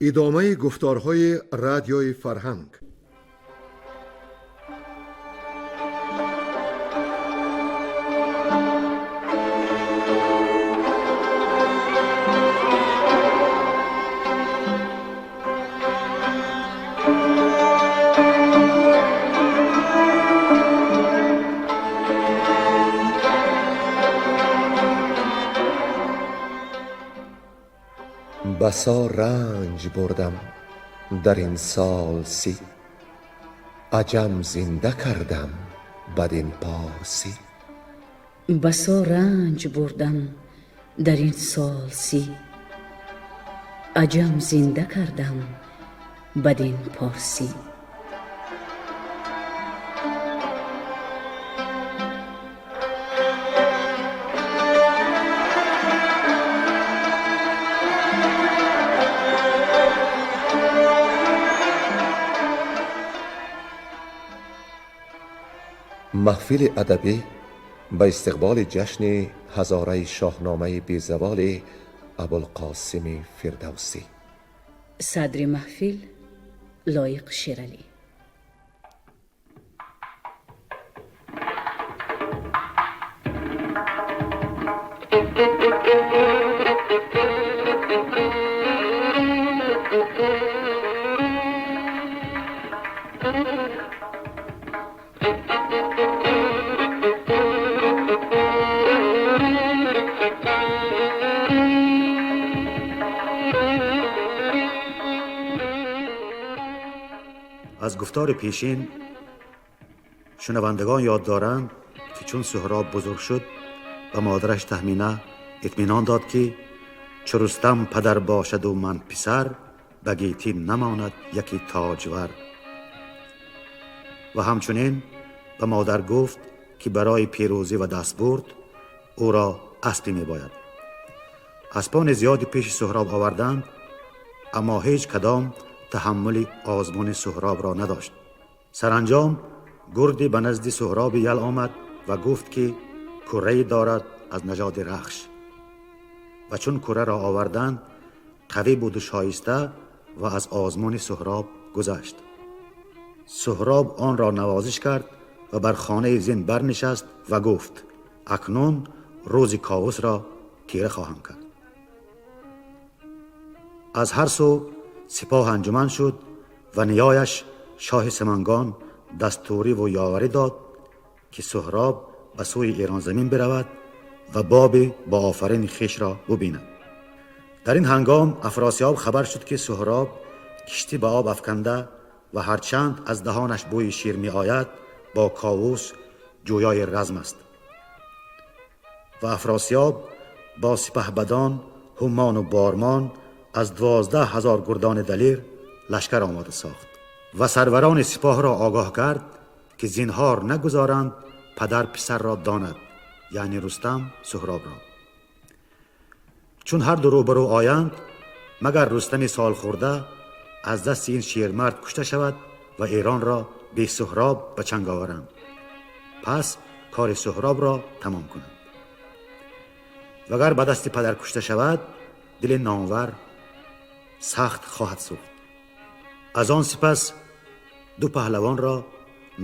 Идомаи гуфторҳои Радиои Фарҳанг. بسا رنج بردم در این سال 30، عجم زنده کردم بدین پارسی. بسا رنج بردم در این سال 30، عجم زنده کردم بدین پارسی. Маҳфили адабӣ ба истиқболи ҷашни ҳазораи шоҳномаи безаволи Абулқосими Фирдавсӣ. Садри маҳфил Лоиқ Шералӣ. Аз гуфтори пешин шунавандагон ёд доранд, ки чун Суҳроб бузург шуд, ба модараш Таҳмина итминон дод, ки чу Рустам падар бошаду ман писар, ба гетӣ намонад яке тоҷвар. Ва ҳамчунин ба модар гуфт, ки барои пирӯзӣ ва дастбурд ӯро аспе мебояд. Аспони зиёди пеши Суҳроб оварданд, аммо ҳеҷ кадом таҳаммули озмуни Суҳробро надошт. Саранҷом гурде ба назди Суҳроби ял омад ва гуфт, ки куррае дорад аз нажоди Рахш. Ва чун курраро оварданд, қавӣ буду шоиста ва аз озмуни Суҳроб гузашт. Суҳроб онро навозиш кард ва бар хонаи зин барнишаст ва гуфт: акнун рӯзи Ковусро тира хоҳам кард. Аз ҳар сӯ сипоҳ анҷуман шуд ва ниёяш шоҳи Самангон дастуриву ёварӣ дод, ки Суҳроб ба сӯи Эронзамин биравад ва боби бо офарини хешро бубинад. Дар ин ҳангом Афросиёб хабар шуд, ки Суҳроб киштӣ ба об афканда ва ҳарчанд аз даҳонаш бӯи шир меояд, бо Ковус ҷӯёи разм аст. Ва Афросиёб бо сипаҳбадон Ҳумону Бормон аз 12,000 гурдони далер лашкар омода сохт ва сарварони сипоҳро огоҳ кард, ки зинҳор нагузоранд падар писарро донад, яъне Рустам Суҳробро. Чун ҳар ду рӯбарӯ оянд, магар Рустами солхӯрда аз дасти ин шермард кушта шавад ва Эронро бе Суҳроб ба чанг оваранд, пас кори Суҳробро тамом кунанд. Вагар ба дасти падар кушта шавад, дили номвар сахт хоҳад сӯхт. Аз он сипас ду паҳлавонро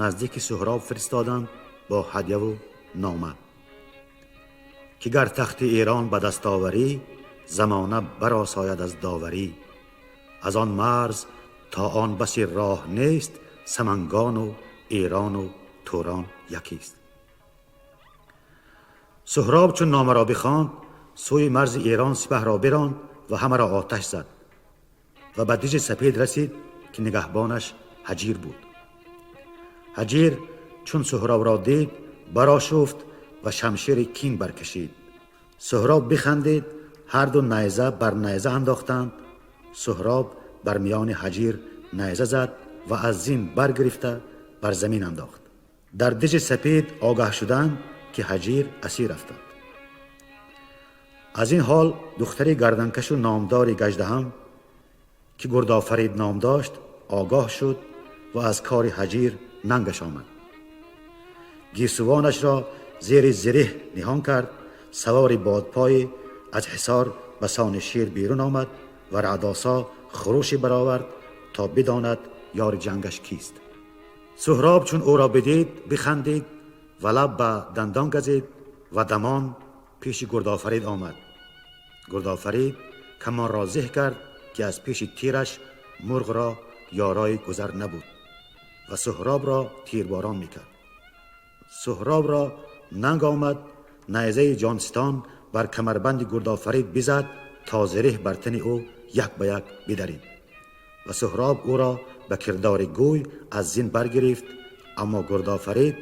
наздики Суҳроб фиристоданд бо ҳадяву нома, ки гар тахти Эрон ба даст оварӣ, замона баросояд аз доварӣ. Аз он марз то он баси роҳ нест, Самангону Эрону Турон якист. Суҳроб чун номаро бихонд, сӯи марзи Эрон сипаҳро биронд ва ҳамаро оташ зад ва ба дижи сапед расид, ки нигаҳбонаш Ҳаҷир буд. Ҳаҷир чун Суҳробро дид, барошуфт ва шамшери кин баркашид. Суҳроб бихандид, ҳарду найза бар найза андохтанд. Суҳроб бар миёни Ҳаҷир найза зад ва аз зин баргирифта бар замин андохт. Дар дижи сапед огаҳ шуданд, ки Ҳаҷир асир афтод. Аз ин ҳол духтари гарданкашу номдори Гаждаҳам, ки Гурдофарид ном дошт, огоҳ шуд ва аз кори Ҳаҷир нангаш омад. Гесувонашро зери зиреҳ ниҳон кард, савори бодпое аз ҳисор ба сони шер берун омад ва Раъдосо хуруше баровард то бидонад ёри ҷангаш кист. Суҳроб чун ӯро бидид, бихандид ва лаб ба дандон газид ва дамон пеши Гурдофарид омад. Гурдофарид камонро зеҳ кард, ки аз пеши тираш мурғро ёрои гузар набуд ва Суҳробро тирборон мекард. Суҳробро нанг омад, найзаи ҷонстон бар камарбанди Гурдофарид бизад, то зиреҳ бар тани ӯ як ба як бидарид ва Суҳроб ӯро ба кирдори гӯй аз зин баргирифт, аммо Гурдофарид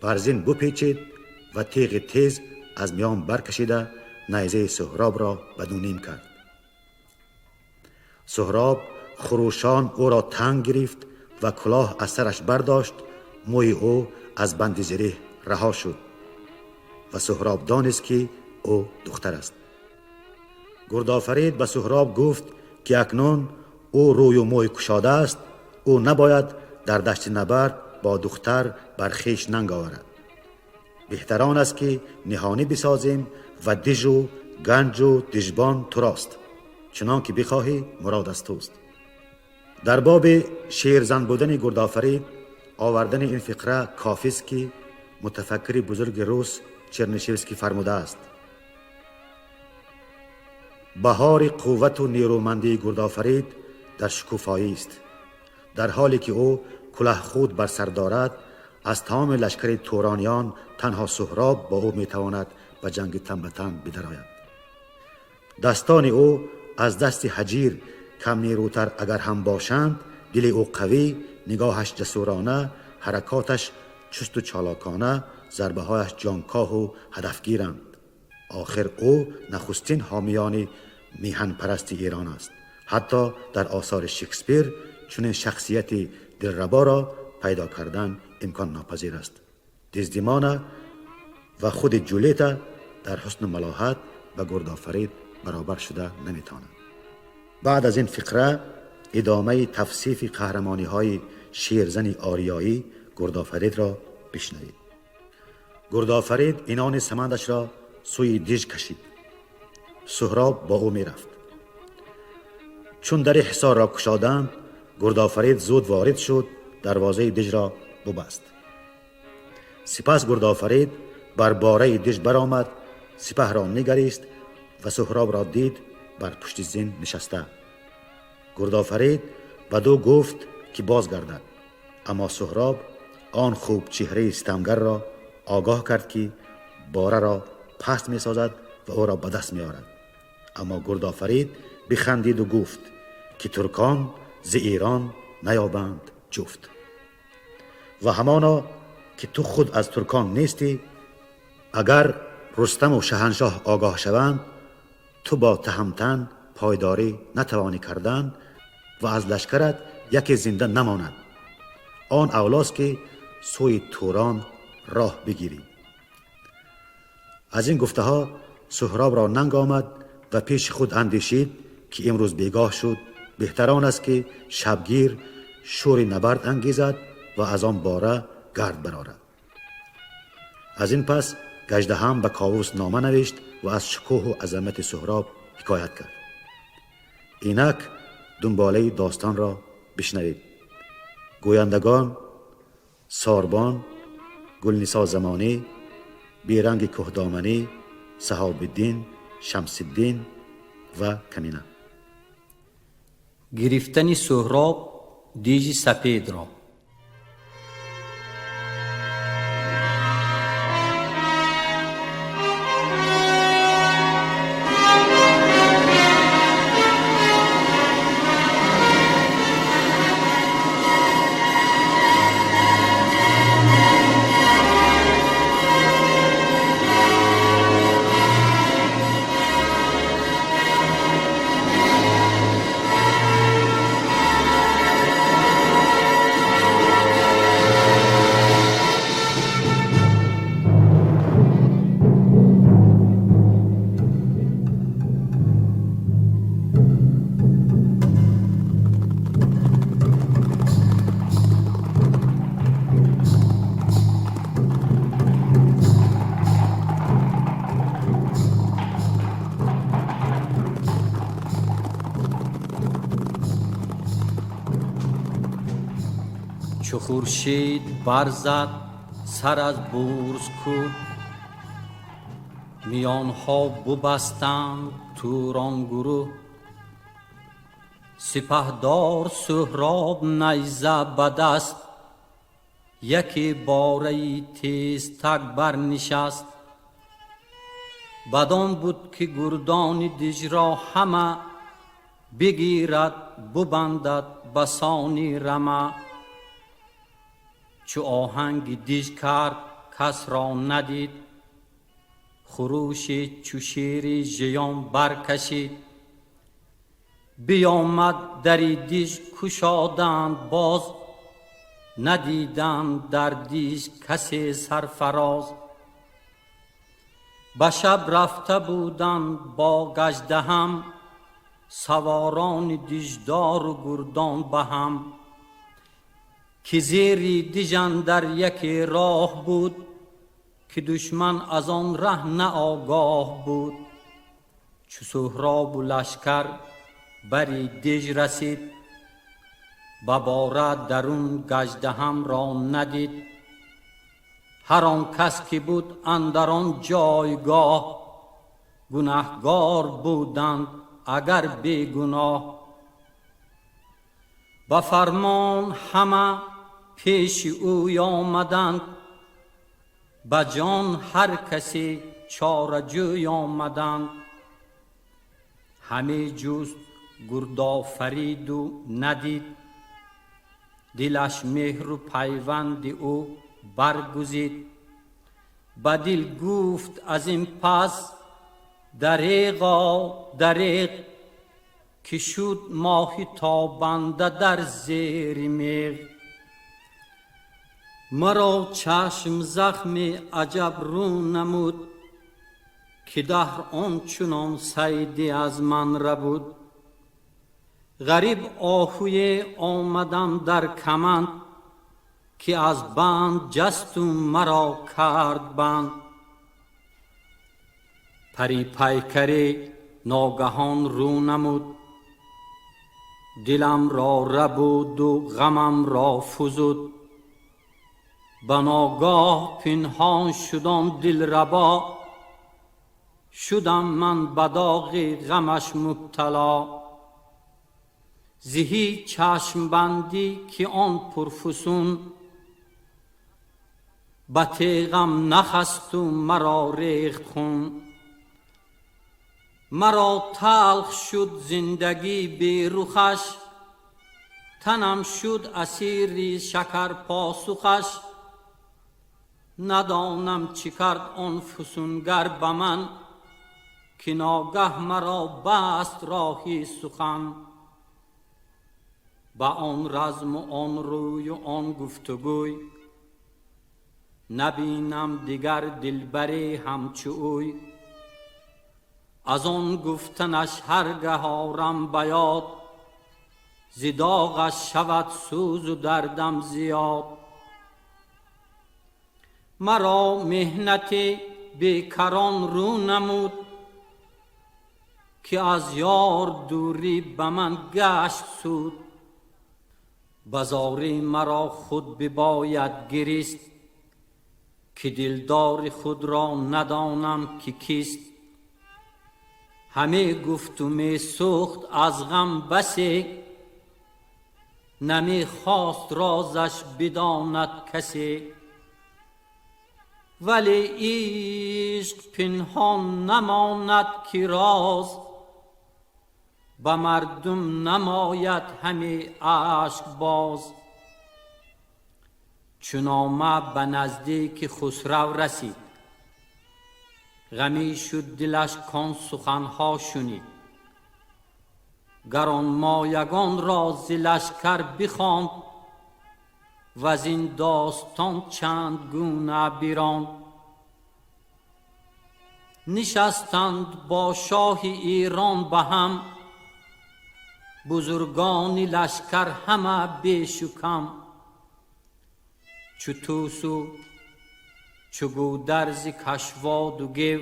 бар зин бупечид ва теғи тез аз миён баркашида найзаи Суҳробро ба ду ним кард. Суҳроб хурӯшон ӯро танг гирифт ва кулоҳ аз сараш бардошт, мӯи ӯ аз банди зиреҳ раҳо шуд ва Суҳроб донист, ки ӯ духтар аст. Гурдофарид ба Суҳроб гуфт, ки акнун ӯ рӯю мӯй кушода аст, ӯ набояд дар дашти набард бо духтар бар хеш нанг оварад. Беҳтар он аст, ки ниҳонӣ бисозем ва дижу ганҷу дижбон турост, чунон ки бихоҳӣ мурод аз туст. Дар боби шерзан будани Гурдофарид овардани ин фиқра кофист, ки мутафаккири бузурги рус Чернышевский фармудааст: баҳори қуввату нерӯмандии Гурдофарид дар шукуфоист. Дар ҳоле ки ӯ кулаҳхуд бар сар дорад, аз тамоми лашкари турониён танҳо Суҳроб бо ӯ метавонад ба ҷанги тан ба тан бидарояд. Дастони ӯ аз дасти ҳаҷир камнерӯтар агар ҳам бошанд, дили ӯ қавӣ, нигоҳаш ҷасурона, ҳаракоташ чусту чолокона, зарбаҳояш ҷонкоҳу ҳадафгиранд. Охир ӯ нахустин ҳомиёни миҳанпарасти Эрон аст. Ҳатто дар осори Шекспир чунин шахсияти дилраборо пайдо кардан имконнопазир аст. Дездемона ва худи Ҷулета дар ҳусну малоҳат ба Гурдофарид баробар шуда наметавонанд. Баъд аз ин фиқра идомаи тавсифи қаҳрамониҳои шерзани ориёӣ Гурдофаридро бишнавед. Гурдофарид инони самандашро сӯи диж кашид. Суҳроб бо ӯ мерафт. Чун дари ҳисорро кушоданд, Гурдофарид зуд ворид шуд, дарвозаи дижро бубаст. Сипас Гурдофарид бар бораи диж баромад, сипаҳро нигарист ва Суҳробро дид бар пушти зин нишаста. Гурдофарид бадӯ гуфт, ки бозгардад, аммо Суҳроб он хуб чеҳраи ситамгарро огоҳ кард, ки бораро паст месозад ва ӯро ба даст меорад. Аммо Гурдофарид бихандиду гуфт, ки туркон зи Эрон наёбанд ҷуфт ва ҳамоно ки ту худ аз туркон нестӣ. Агар Рустаму шаҳаншоҳ огоҳ шаванд, ту бо Таҳамтан пойдорӣ натавонӣ кардан ва аз лашкарат яке зинда намонад. Он авлост, ки сӯи Турон роҳ бигирӣ. Аз ин гуфтаҳо Суҳробро нанг омад ва пеши худ андешид, ки имрӯз бегоҳ шуд, беҳтар он аст, ки шабгир шӯри набард ангезад ва аз он бора гард барорад. Аз ин пас Гаждаҳам ба Ковус нома навишт ва аз шукӯҳу азамати Суҳроб ҳикоят кард. Инак дунболаи достонро бишнавед. Гӯяндагон: Сорбон, Гулнисо Замонӣ, Беранги Кӯҳдоманӣ, Саҳобиддин, Шамсиддин ва Камина. Гирифтани Суҳроб дижи сапедро. Чу хуршед барзад сар аз бурз кӯҳ, миёнҳо бубастанд турон гурӯҳ. Сипаҳдор Суҳроб найза ба даст, яке бораи тезтак барнишаст. Бадон буд ки гурдони дижро ҳама бигирад, бубандад басони рама. Чу оҳанги диж кард, кас ро надид, хурӯши чу шери жиён баркашид. Биёмад, дари диж кушоданд боз, надиданд дар диж касе сарфароз. Ба шаб рафта буданд бо гаждаҳам, саворони диждору гурдон ба ҳам. Ки зери диж андар яке роҳ буд, ки душман аз он раҳ наогоҳ буд. Чу Суҳробу лашкар бари диж расид, ба бора дарун гаждаҳамро надид. Ҳар он кас ки буд андар он ҷойгоҳ, гунаҳгор буданд агар бегуноҳ. Ба фармон ҳама пеши ӯ омаданд, ба ҷон ҳар касе чораҷӯй омаданд. Ҳаме ҷуст Гурдофариду надид, дилаш меҳру пайванди ӯ баргузид. Ба дил гуфт: аз ин пас дареғо дареғ, ки шуд моҳи тобанда дар зери меғ. Маро чашм захми аҷаб рӯ намуд, ки даҳр он чунон сайдӣ аз ман рабуд. Ғариб оҳуе омадам дар каманд, ки аз банд ҷасту маро кард банд. Пари пайкаре ногаҳон рӯ намуд, дилам ро рабуду ғамам ро фузуд. Ба ногоҳ пинҳон шудам дилрабо, шудам ман ба доғи ғамаш мубтало. Зиҳӣ чашмбандӣ ки он пурфусун, ба теғам нахасту маро рехт хун. Маро талх шуд зиндагӣ берухаш, танам шуд асири шакарпосухаш. Надонам чӣ кард он фусунгар ба ман, ки ногаҳ маро баст роҳи сухан. Ба он разму он рӯю он гуфтугӯй, набинам дигар дилбаре ҳамчу ӯй. Аз он гуфтанаш ҳар гаҳ орам ба ёд, зи доғаш шавад сӯзу дардам зиёд. Маро меҳнати бекарон рӯ намуд, ки аз ёр дурӣ ба ман гашт суд. Ба зорӣ маро худ бибояд гирист, ки дилдори худро надонам ки кист. Ҳаме гуфту месӯхт аз ғам басе, намехост розаш бидонад касе. Вале ишқ пинҳон намонад ки роз, ба мардум намояд ҳаме ашк боз. Чу нома ба наздики Хусрав расид, ғамӣ шуд дилаш кон суханҳо шунид. Гаронмоягонро зи лашкар бихонд, ваз ин достон чанд гуна биронд. Нишастанд бо шоҳи Эрон ба ҳам, бузургони лашкар ҳама бешу кам. Чу Тӯсу чу Гӯдарзи Кашводу Гев,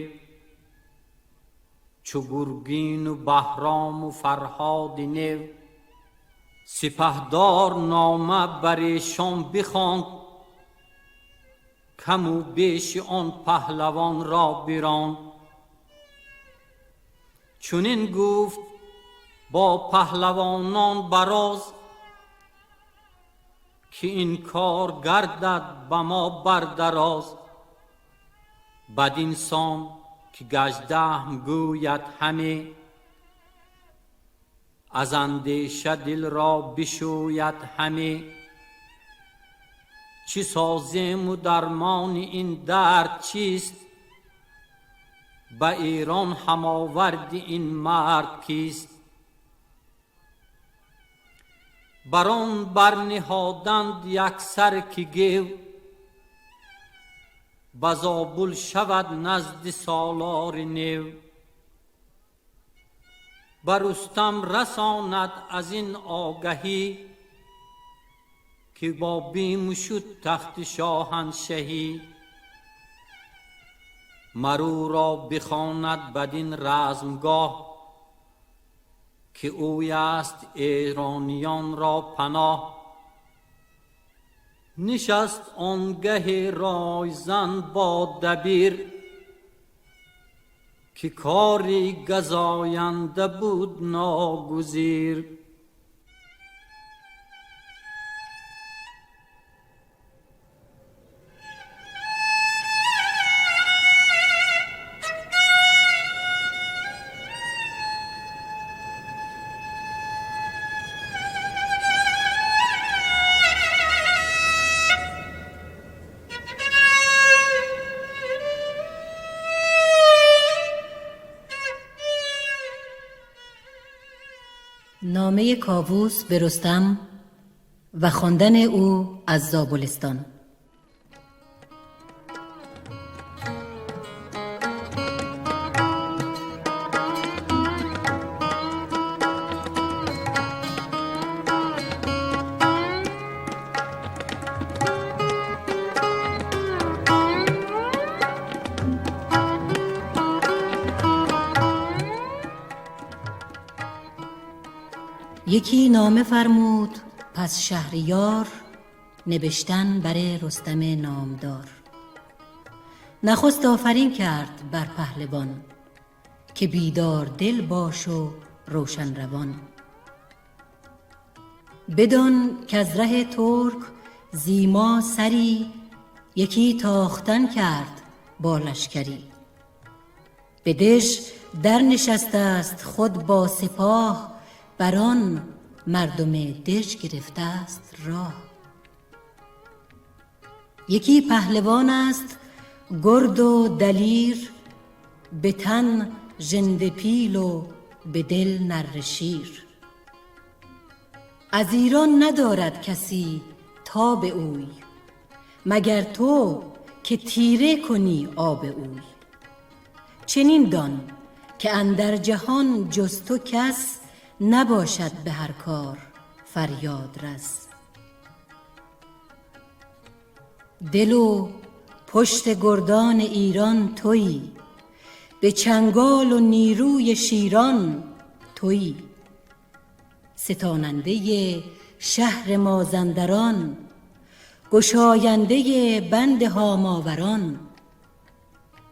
чу Гургину Баҳрому Фарҳоди нев. Сипаҳдор нома бар эшон бихонд, каму беши он паҳлавонро биронд. Чунин гуфт бо паҳлавонон бароз, ки ин кор гардад ба мо бардароз. Бадин сон ки Гаждаҳм гӯяд ҳаме, аз андеша дилро бишӯяд ҳаме. Чӣ созему дармони ин дард чист? Ба Эрон ҳамоварди ин мард кист? Бар он барниҳоданд яксар ки гев, ба Зобул шавад назди солори нев. Ба Рустам расонад аз ин огаҳӣ, ки бо бим шуд тахти шоҳаншаҳӣ. Мар ӯро бихонад бадин размгоҳ, ки ӯй аст эрониёнро паноҳ. Нишаст он гаҳи ройзан бо дабир, ки кори газоянда буд ногузир. نامه کاووس به رستم و خواندن او از زابلستان. یکی نامه فرمود پس شهریار، نبشتن بر رستم نامدار. نخست آفرین کرد بر پهلوان، که بیدار دل باش و روشن روان. بدان کز ره ترک زیما سری، یکی تاختن کرد با لشکری. به دژ در نشسته است خود با سپاه، بر آن مردم دژ گرفته است راه. یکی پهلوان است گرد و دلیر، به تن ژنده پیل و به دل نره شیر. از ایران ندارد کسی تاب اوی، مگر تو که تیره کنی آب اوی. چنین دان که اندر جهان جز تو کس، نباشد به هر کار فریاد رس. دل و پشت گردان ایران تویی، به چنگال و نیروی شیران تویی. ستاننده شهر مازندران، گشاینده بند هاماوران.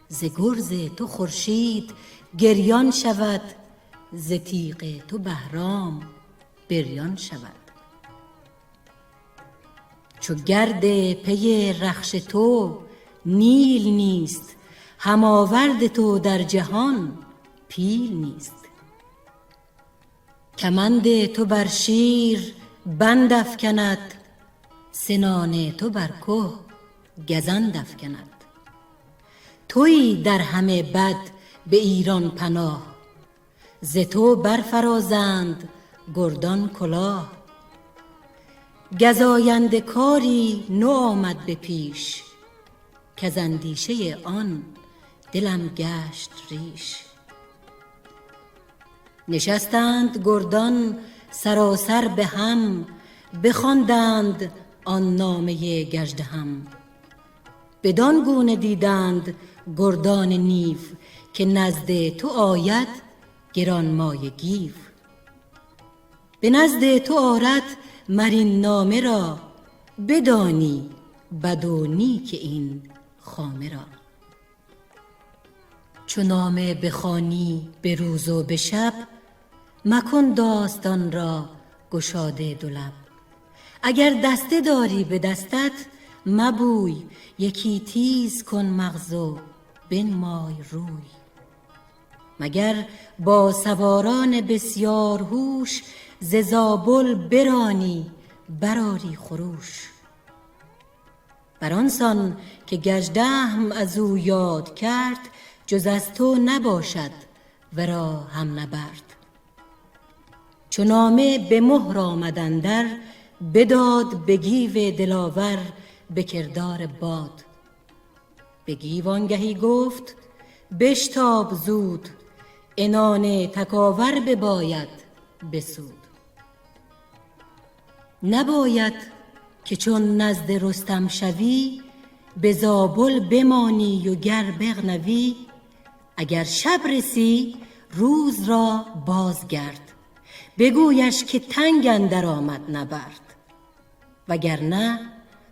ز گرز تو خورشید گریان شود، ز تیغ تو بهرام بریان شود. چو گرد پی رخش تو نیل نیست، هماورد تو در جهان پیل نیست. کمند تو بر شیر بند افکند، سنان تو بر که گزند افکند. تویی در همه بد به ایران پناه، ز تو برفرازند گردان کلاه. گزاینده کاری نو آمد به پیش، کز اندیشه آن دلم گشت ریش. نشستند گردان سراسر به هم، بخواندند آن نامه گژدهم. بدان گونه دیدند گردان نیو، که نزد تو آید گرانمایه گیو. به نزد تو آرد مر این نامه را، بدانی بد و نیک این خامه را. چو نامه بخوانی به روز و به شب، مکن داستان را گشاده دو لب. اگر دسته داری به دستت مبوی، یکی تیز کن مغز و بنمای روی. مگر با سواران بسیار هوش، ز زابل برانی برآری خروش. بر آن سان که گژدهم از او یاد کرد، جز از تو نباشد ورا هم نبرد. چو نامه به مهر آمد اندر، بداد به گیو دلاور به کردار باد. به گیو آنگهی گفت بشتاب زود، عنان تکاور بباید بسود. نباید که چون نزد رستم شوی، به زابل بمانی و گر بغنوی. اگر شب رسی روز را بازگرد، بگویش که تنگ اندر آمد نبرد. وگرنه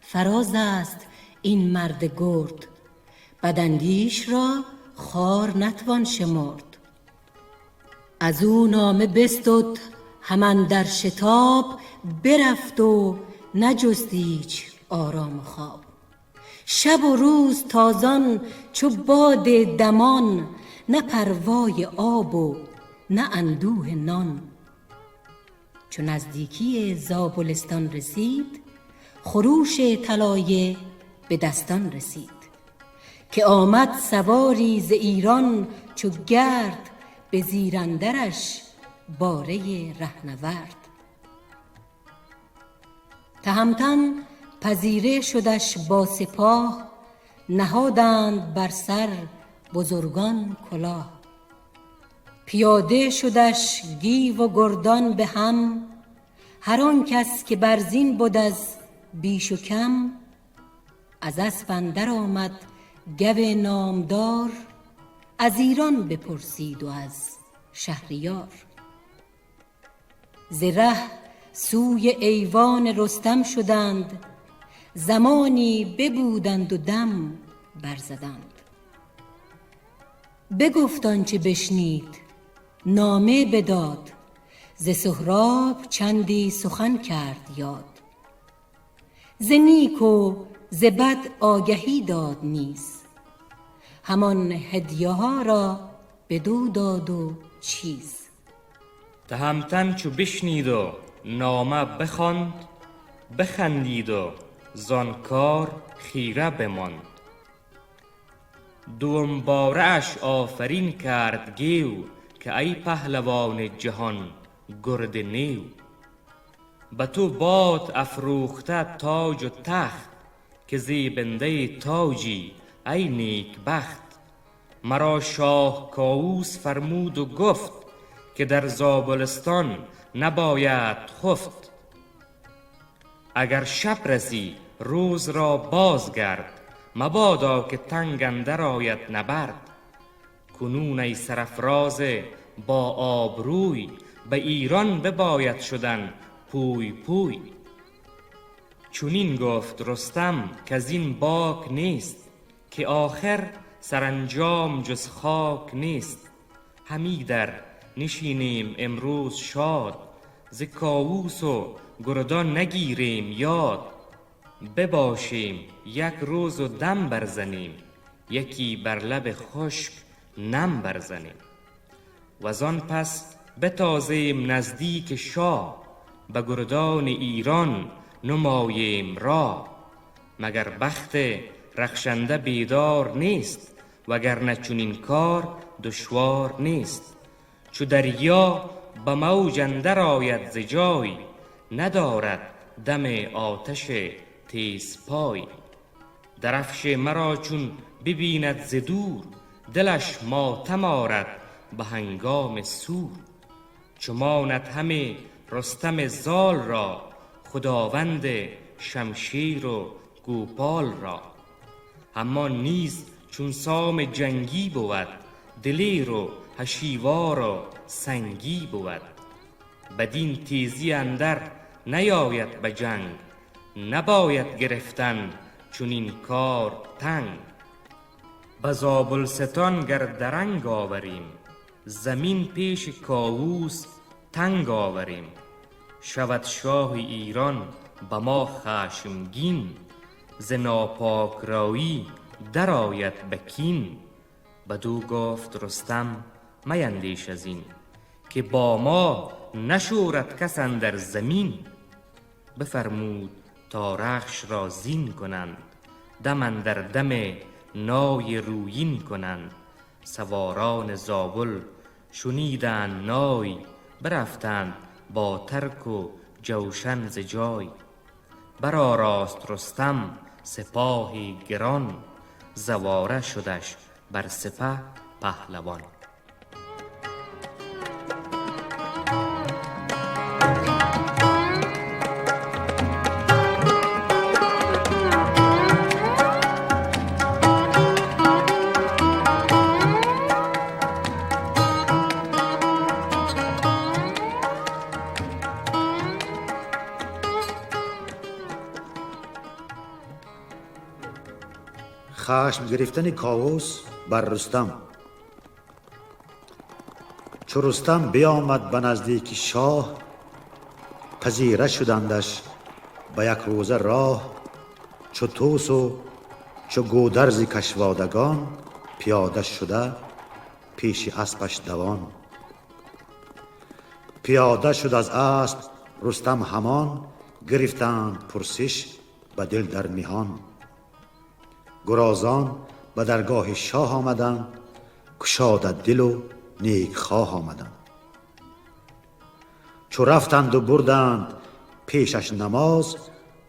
فراز است این مرد گرد، بداندیش را خوار نتوان شمرد. از او نامه بستد هم اندر شتاب، برفت و نجست ایچ آرام و خواب. شب و روز تازان چو باد دمان، نه پروای آب و نه اندوه نان. چو نزدیکی زابلستان رسید، خروش طلایه به دستان رسید. که آمد سواری ز ایران چو گرد، به زیر اندرش باره رهنورد. تهمتن پذیره شدش با سپاه، نهادند بر سر بزرگان کلاه. پیاده شدش گیو و گردان به هم، هر آن کس که بر زین بد از بیش و کم. از اسپ اندر آمد گو نامدار، از ایران بپرسید و از شهریار. ز ره سوی ایوان رستم شدند، زمانی ببودند و دم برزدند. بگفت آنچه بشنید نامه بداد، ز سهراب چندی سخن کرد یاد. ز نیک و ز بد آگهی داد نیز، همان هدیه ها را بدو داد و چیز. تهمتن چو بشنید و نامه بخواند، بخندید و زان کار خیره بماند. دوم باره اش آفرین کرد گیو، که ای پهلوان جهان گرد نیو. به تو باد افروخته تاج و تخت، که زیبنده تاجی ای نیک بخت. مرا شاه کاووس فرمود و گفت، که در زابلستان نباید خفت. اگر شب رسی روز را بازگرد، مبادا که تنگ اندر آید نبرد. کنون ای سرافراز با آبروی، به ایران بباید شدن پوی پوی. چنین گفت رستم کز این باک نیست، که آخر سرانجام جز خاک نیست. همی در نشینیم امروز شاد، ز کاووس و گردان نگیریم یاد. بباشیم یک روز و دم برزنیم، یکی بر لب خشک نم برزنیم. وزان پس بتازیم نزدیک شاه، به گردان ایران نماییم راه. مگر بخت رخشنده بیدار نیست، وگرنه چنین کار دشوار نیست. چو دریا به موج اندر آید ز جای، ندارد دم آتش تیز پای. درفش مرا چون ببیند ز دور، دلش ماتم آرد به هنگام سور. چو ماند همی رستم زال را، خداوند شمشیر و گوپال را. همان نیز چون سام جنگی بود، دلیر و هشیوار و سنگی بود. بدین تیزی اندر نیاید به جنگ. نباید گرفتن چنین کار تنگ. به زابلستان گر درنگ آوریم، زمین پیش کاووس تنگ آوریم. شود شاه ایران به ما خشمگین، ز ناپاک رایی درآید به کین. بدو گفت رستم میندیش از این، که با ما نشورد کس اندر زمین. بفرمود تا رخش را زین کنند، دم اندر دم نای رویین کنند. سواران زابل شنیدند نای، برفتند با ترک و جوشن ز جای. برآراست رستم سپاهی گران، زواره شدش بر سپه پهلوان. خشم گرفتن کاووس بر رستم. چو رستم بیامد به نزدیک شاه، پذیره شدندش به یک روزه راه. چو طوس و چو گودرز کشوادگان، پیاده شده پیش اسپش دوان. پیاده شد از اسپ رستم همان، گرفتند پرسش به دل در میهان. گرازان به درگاه شاه آمدند، کشاده دل و نیک خواه آمدند. چو رفتند و بردند پیشش نماز،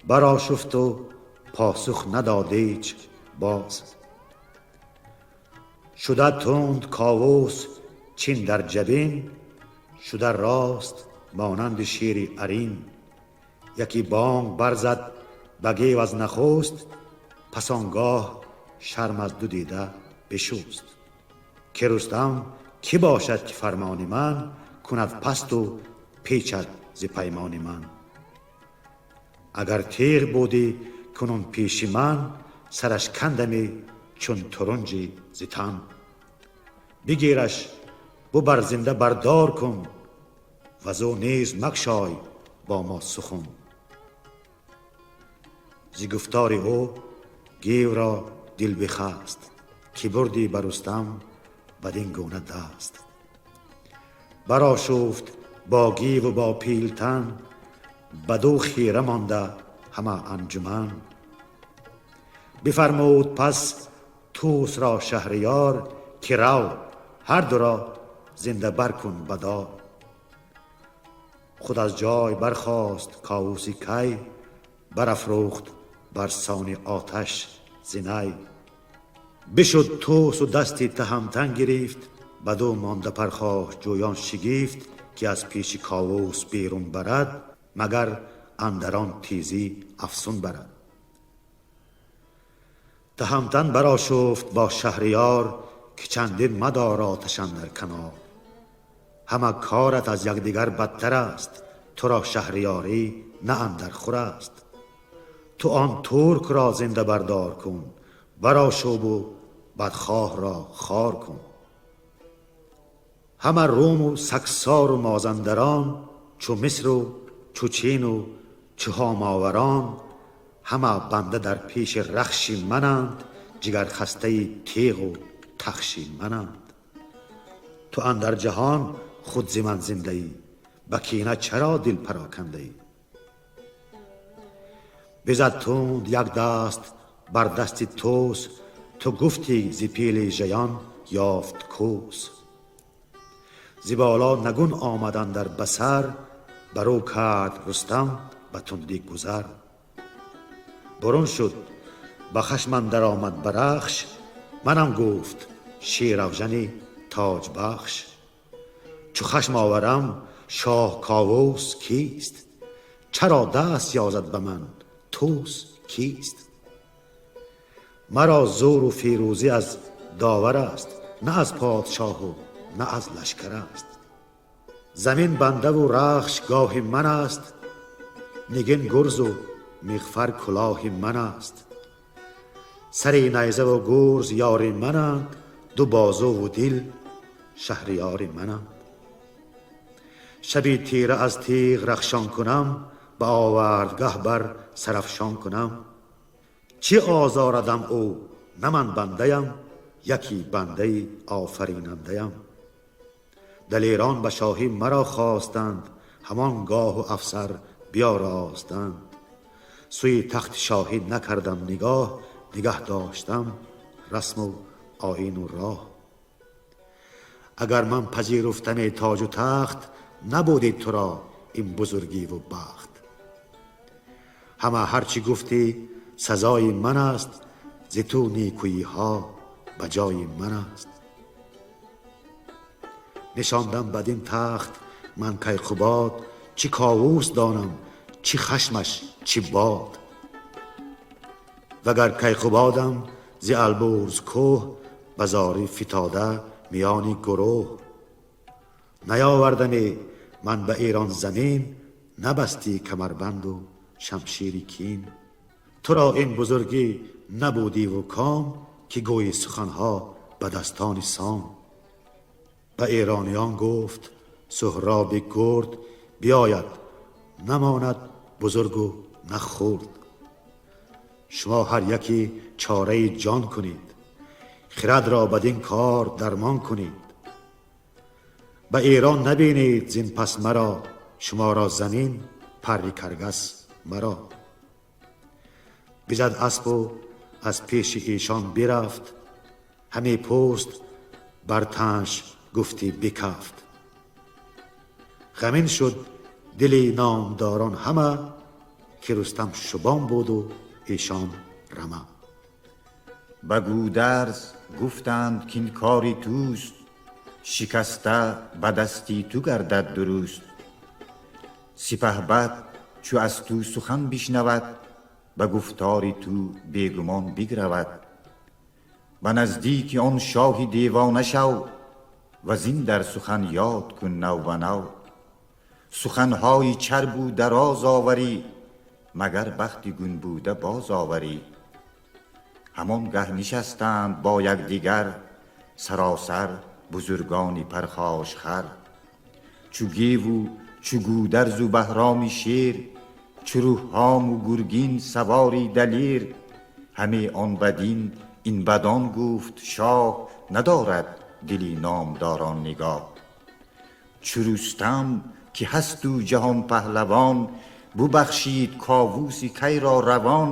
برآشفت و پاسخ نداد هیچ باز. شده تند کاووس چین در جبین، شده راست مانند شیر ارین. یکی بانگ برزد به گیو از نخست، پس آنگاه شرم از دو دیده بشست. که رستم کی باشد که فرمان من کند پست و پیچد ز پیمان من. اگر تیغ بودی کنون پیش من، سرش کندمی چون ترنجی ز تن. بگیرش ببر زنده بردار کن، وزو نیز مگشای با ما سخن. ز گفتار او گیو را دل بخست، که بردی بر رستم بدین گونه دست. برآشفت با گیو و با پیلتن، بدو خیره مانده همه انجمن. بفرمود پس طوس را شهریار، که رو هر دو را زنده بر کن بدار. خود از جای برخاست کاووس کی، برافروخت بر سان آتش زنی. بشد طوس و دستی تهمتن گرفت، بدو مانده پرخاش جویان شگفت. که از پیش کاووس بیرون برد، مگر اندران تیزی افسون برد. تهمتن برآشفت با شهریار، که چندین مدار آتش اندر کنار. همه کارت از یکدیگر بدتر است، تو را شهریاری نه اندر خور است. تو آن ترک را زنده بردار کن، برآشوب و بدخواه را خوار کن. همه روم و سگسار و مازندران، چو مصر و چو چین و چو هاماوران. همه بنده در پیش رخش منند، جگر خسته تیغ و تخش منند. تو اندر جهان خود ز من زنده ای، به کینه چرا دل پراکنده ای؟ بزد تند یک دست بر دست طوس، تو گفتی ز پیل ژیان یافت کوس. ز بالا نگون آمد اندر بصر، بر او کرد رستم به تندی گذر. برون شد به خشم اندر آمد به رخش، منم گفت شیراوژن تاج بخش. چو خشم آورم شاه کاووس کیست؟ چرا دست یازد به من طوس کیست؟ مرا زور و فیروزی از داور است، نه از پادشاه و نه از لشکر است. Замин банда ва рахш гоҳи ман аст, нигин гурз ва миғфар кулоҳи ман аст. Сари найза ва гурз ёри мананд, ду бозу ва дил шаҳриёри мананд. Шаби тира аз тиғ рахшон кунам, ба овардгаҳ бар сарафшон кунам. Чӣ озорадам ӯ, на ман бандаям, яки бандаи офаринандаям. Далерон ба шоҳӣ маро хостанд, ҳамон гоҳу афсар биёростанд. Сӯи тахти шоҳӣ накардам нигоҳ, нигаҳ доштам расму оину роҳ. Агар ман пазируфтами тоҷу тахт, набуди туро ин бузургиву бахт. Ҳама ҳарчи гуфтӣ сазои ман аст, зи ту некӯиҳо ба ҷои ман аст. Нишондам бадин тахт ман Кайқубод, чӣ ковус донам, чӣ хашмаш, чӣ бод. Вагар Кайқубодам зи Албурз кӯҳ, ба зорӣ фитода миёни гурӯҳ. Наёвардаме ман ба Эрон замин, набастӣ камарбанду шамшири кин. Туро ин бузургӣ набудиву ком, ки гӯйи суханҳо ба дастони сом. Ба эрониён гуфт Суҳроби гурд, биёяд намонад бузургу на хурд. Шумо ҳар яке чораи ҷон кунед, хирадро бадин кор дармон кунед. Ба Эрон набинед зин пас маро, шуморо замин парри каргас маро. Бизад аспу аз пеши эшон бирафт, ҳаме пӯст бар танаш гуфтӣ бикафт. Ғамин шуд дили номдорон ҳама, ки Рустам шубон буду эшон рама. Ба Гӯдарз гуфтанд, кин кори туст, шикаста ба дасти ту гардад дуруст. Сипаҳбад чу аз ту сухан бишнавад, ба гуфтори ту бегумон бигравад. Ба наздики он шоҳи девона шав ва зин дар сухан ёд кун нав ба нав. Суханҳои чарбу дароз оварӣ, магар бахти гунбуда боз оварӣ. Ҳамон гаҳ нишастанд бо якдигар саросар бузургони пархошхар, чу Геву чу Гӯдарзу Баҳроми шер, чу Рӯҳҳому Гургин савори далер. Ҳаме он бадин, ин бадон гуфт: шоҳ надорад дили номдорон нигоҳ. Чу Рустам, ки ҳасту ҷаҳон паҳлавон, бубахшид Ковуси Кайро равон.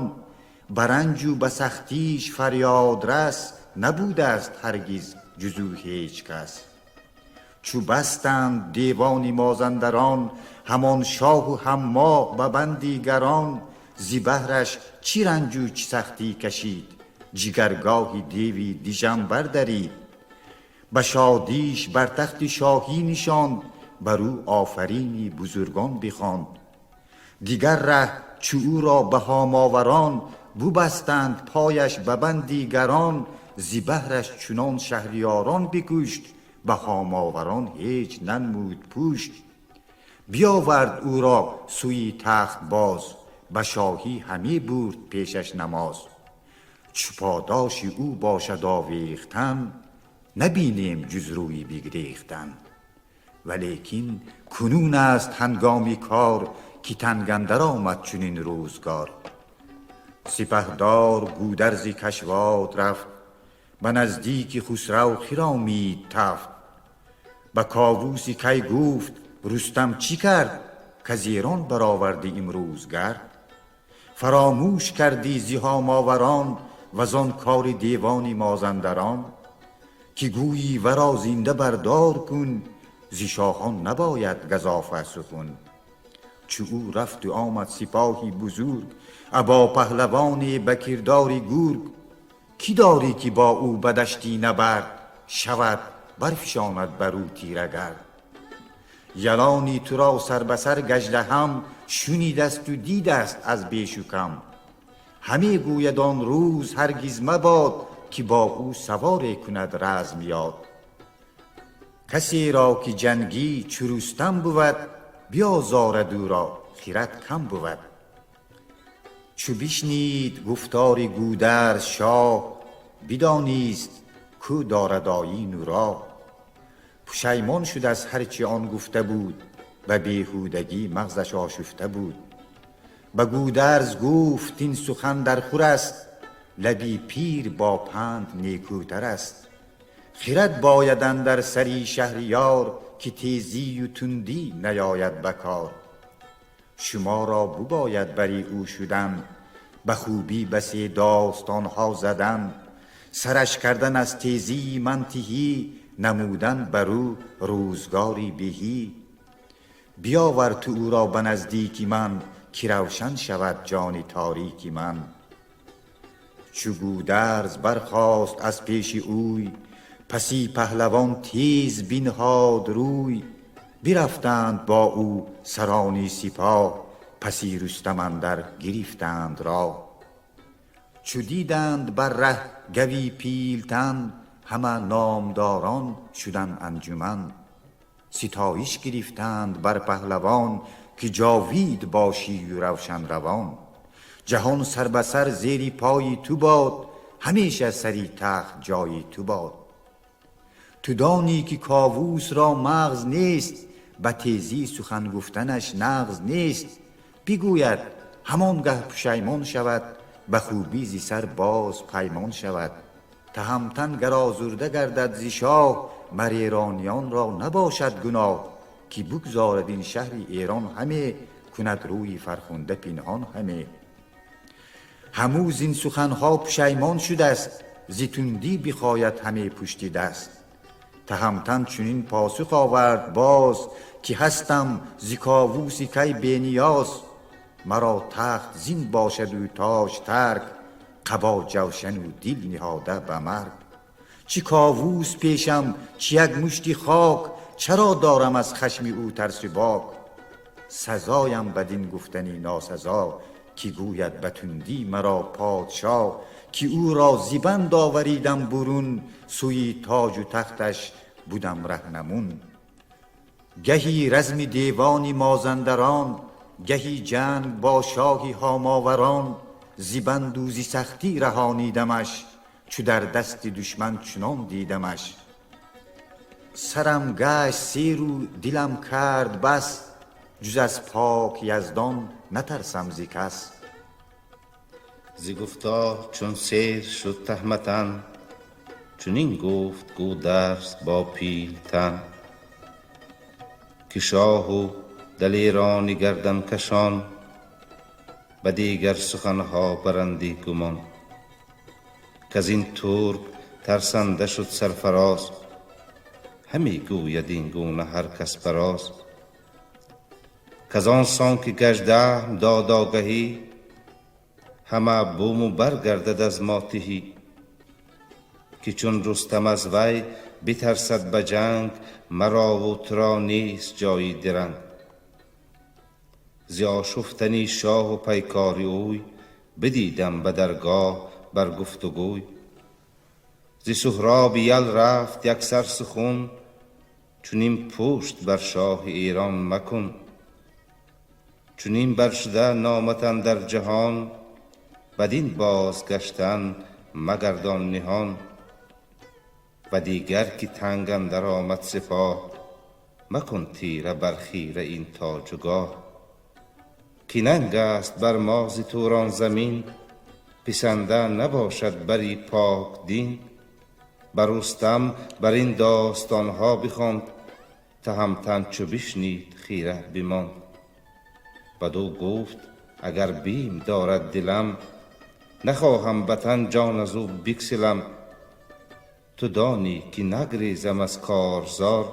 Ба ранҷу ба сахтиш фарёдрас набудааст ҳаргиз ҷузу ҳеҷ кас. Чу бастанд девони Мозандарон ҳамон шоҳу ҳам мо ба банди гарон, зи баҳраш чӣ ранҷу чӣ сахтӣ кашид, ҷигаргоҳи деви дижам бардарид. Ба шодиш бар тахти шоҳӣ нишонд, бар ӯ офарини бузургон бихонд. Дигар раҳ чу ӯро ба Ҳомоварон бубастанд пояш ба банди гарон, зи баҳраш чунон шаҳриёрон бикушт, ба Ҳомоварон ҳеҷ нанмуд пушт. Биёвард ӯро сӯи тахт боз, ба шоҳӣ ҳаме бурд пешаш намоз. Чу подоши ӯ бошад овехтан, набинем ҷуз рӯи бигрехтан. Валекин кунун аст ҳангоми кор, ки танг андар омад чунин рӯзгор. Сипаҳдор Гӯдарзи Кашвод рафт, ба наздики Хусрав хиромид тафт. Ба Ковуси Кай гуфт: Рустам чӣ кард, каз Эрон баровардӣ имрӯз гард? Фаромӯш кардӣ зи Ҳомоварон вазон кори девони Мозандарон, ки гӯйӣ варо зинда бардор кун, зи шоҳон набояд газофа сухун. Чу ӯ рафту омад сипоҳи бузург, або паҳлавоне ба кирдори гург. Кӣ дорӣ, ки бо ӯ ба дашти набард шавад, барфишонад бар ӯ тира гард? Ялони туро сар ба сар гаждаҳам шунидасту дидаст аз бешу кам. Ҳаме гӯяд он рӯз ҳаргиз мабод, ки бо ӯ саворе кунад разм ёд. Касе ро ки ҷангӣ чу Рустам буд, биозорад ӯро хирад кам буд. Чу бишнид гуфтори Гӯдарз шоҳ, бидонист кӯ дорад оину роҳ. Пушаймон шуд аз ҳарчи он гуфта буд, ба беҳудагӣ мағзаш ошуфта буд. Ба Гӯдарз гуфт ин сухан дар хур аст, лаби пир бо панд некӯтар аст. Хирад бояд андар сари шаҳриёр, ки тезӣ ва тундӣ наояд ба кор. Шуморо бибояд бари ӯ шудан, ба хубӣ басе достонҳо задан. Сараш кардан аз тезии ман тиҳӣ, намудан бар ӯ рӯзгори беҳӣ. Биёвар ту ӯро ба наздики ман, ки равшан шавад ҷони торики ман. Чу Гӯдарз бархост аз пеши ӯй, паси паҳлавон тез бинҳод рӯй. Бирафтанд бо ӯ сарони сипоҳ, паси Рустам андар гирифтанд роҳ. Чу диданд бар раҳ гави пилтан, ҳама номдорон шуданд анҷуман. Ситоиш гирифтанд бар паҳлавон, ки ҷовид бошӣ ва равшан равон. Ҷаҳон сар ба сар зери пои ту бод, ҳамеша сари тахт ҷои ту бод. Ту донӣ ки Ковус ро мағз нест, ба тезӣ сухан гуфтанаш нағз нест. Бигӯяд ҳамон гаҳ пушаймон шавад, ба хубӣ зи сар боз паймон шавад. Таҳамтан гар озурда гардад зи шоҳ, мар эрониён ро набошад гуноҳ. Ки бигзорад ин шаҳри Эрон ҳаме, кунад рӯи фархунда пинҳон ҳаме. Ҳамӯ зин суханҳо пушаймон шудаст, зи тундӣ бихояд ҳаме пушти даст. Таҳамтан чунин посух овард боз, ки ҳастам зи Ковуси кай бениёз. Маро тахт зин бошад ӯ тоҷ тарк, қабо ҷавшану дил ниҳода ба марг. Чӣ Ковус пешам, чӣ як мушти хок, чаро дорам аз хашми ӯ тарсу бок? Сазоям бадин гуфтани носазо, ки гӯяд ба тундӣ маро подшоҳ, ки ӯро зи банд оваридам бурун, сӯи тоҷу тахташ будам раҳнамун. Гаҳи разми девони Мозандарон, гаҳи ҷанг бо шоҳи Ҳомоварон. Зи банду зи сахтӣ раҳонидамаш, чу дар дасти душман чунон дидамаш. Сарам гашт серу дилам кард бас, ҷуз аз пок Яздон натарсам зи кас. Зи гуфтор чун сер шуд Таҳматан, чунин гуфт Гӯдарз бо Пилтан, ки шоҳу далерони гарданкашон ба дигар суханҳо баранди гумон. Каз ин турк тарсанда шуд сарфароз, ҳаме гӯяд ин гуна ҳар кас бароз. Каз он сон ки Гаждаҳм дод огаҳӣ, ҳама буму баргардад аз мо тиҳӣ. Ки чун Рустам аз вай битарсад ба ҷанг, марову туро нест ҷои диранг. Зи ошуфтани шоҳу пайкори ӯй, бидидам ба даргоҳ бар гуфтугӯй. Зи Суҳроби ял рафт як сар сухун, чунин пушт бар шоҳи Эрон макун. Чунин баршуда номат андар ҷаҳон, бадин бозгаштан магардон ниҳон. Ва дигар ки танг андар омад сипоҳ, макун тира бар хира ин тоҷу гоҳ. Ки нанг аст бар мо зи Турон замин, писанда набошад бари пок дин. Ба Рустам бар ин достонҳо бихонд, Таҳамтан чу бишнид хира бимонд. Бадӯ гуфт агар бим дорад дилам, нахоҳам ба тан ҷон аз ӯ бигсилам. Ту донӣ ки нагрезам аз корзор,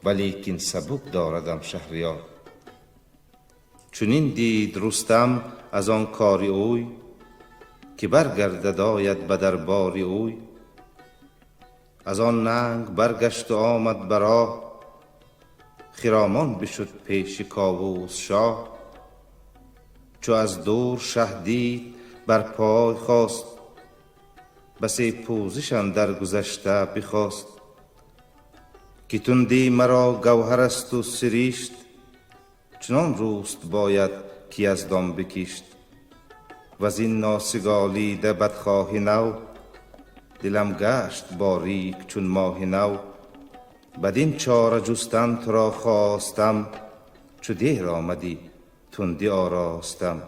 валекин сабук дорадам шаҳриёр. Чунин дид Рустам аз он кори ӯй, ки баргардад ояд ба дарбори ӯй. Аз он нанг баргашту омад ба роҳ, хиромон бишуд пеши Ковус шоҳ. Чу аз дур шаҳ дид бар пой хост, басе пӯзиш андар гузашта бихост. Ки тунди маро гавҳар асту сиришт, чунон рӯст бояд ки яздон бикишт. Вазин носиголида бадхоҳи нав, дилам гашт борик чун моҳи нав. Бадин чора ҷустан туро хостам, чу дер омадӣ тунди оростам.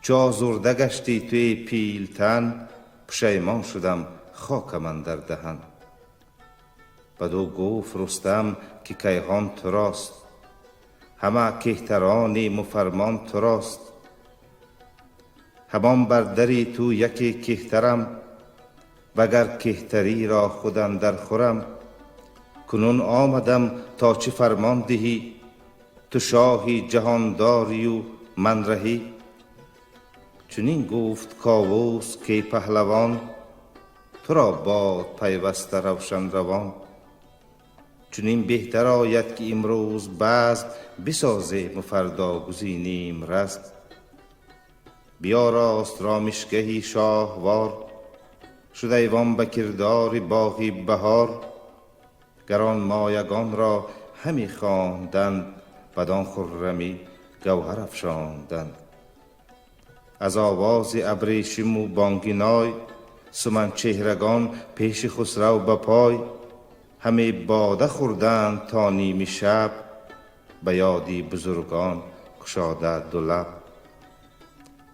Чу озурда гаштӣ ту эй пилтан, пушаймон шудам хокам андар даҳан. Бадӯ гуфт Рустам ки кайҳон турост, ҳама кеҳтарони муфармон турост. Ҳамон бар дари ту яке кеҳтарам, вагар кеҳтариро худ андар хӯрам. Кунун омадам то чӣ фармон диҳӣ, ту шоҳи ҷаҳондорию ман раҳӣ. Чунин гуфт Ковус ки паҳлавон, туро бод пайваста равшан равон. Чунин беҳтар ояд ки имрӯз базм бисозем у фардо гузинем разм. Биёрост ромишгаҳи шоҳвор, шуд айвон ба кирдори боғи баҳор. Гаронмоягонро ҳаме хонданд, бадон хуррамӣ гавҳар афшонданд. Аз овози абрешиму бонги ной, суманчеҳрагон пеши Хусрав ба пой. Ҳаме бода хӯрданд то ними шаб, ба ёди бузургон кушода ду лаб.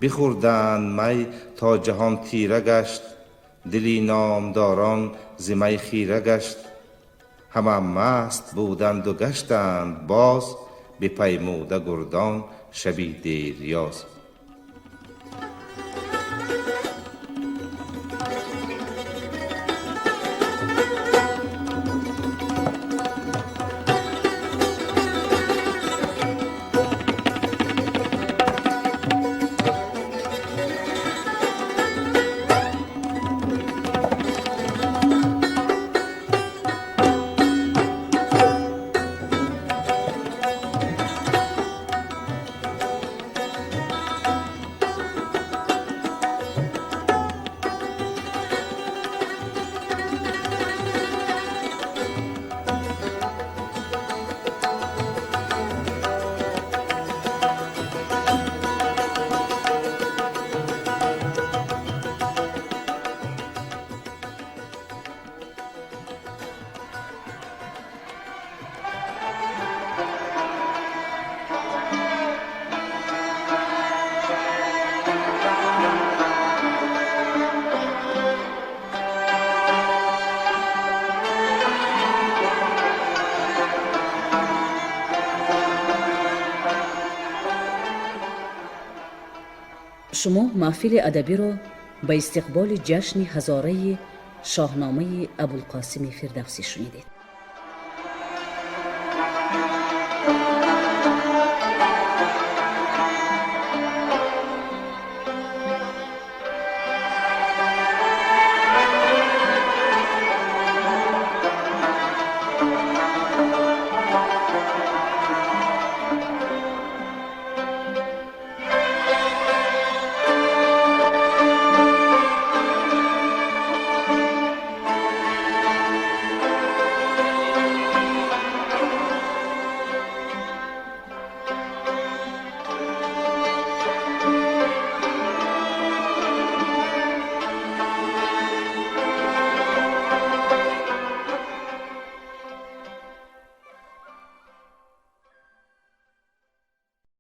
Бихӯрданд май то ҷаҳон тира гашт, дили номдорон зи май хира гашт. Ҳама маст буданду гаштанд боз, бипаймуда гурдон шаби дерёз. Шумо маҳфили адабиро ба истиқболи ҷашни ҳазораи Шоҳномаи Абулқосими Фирдавсӣ шунидед.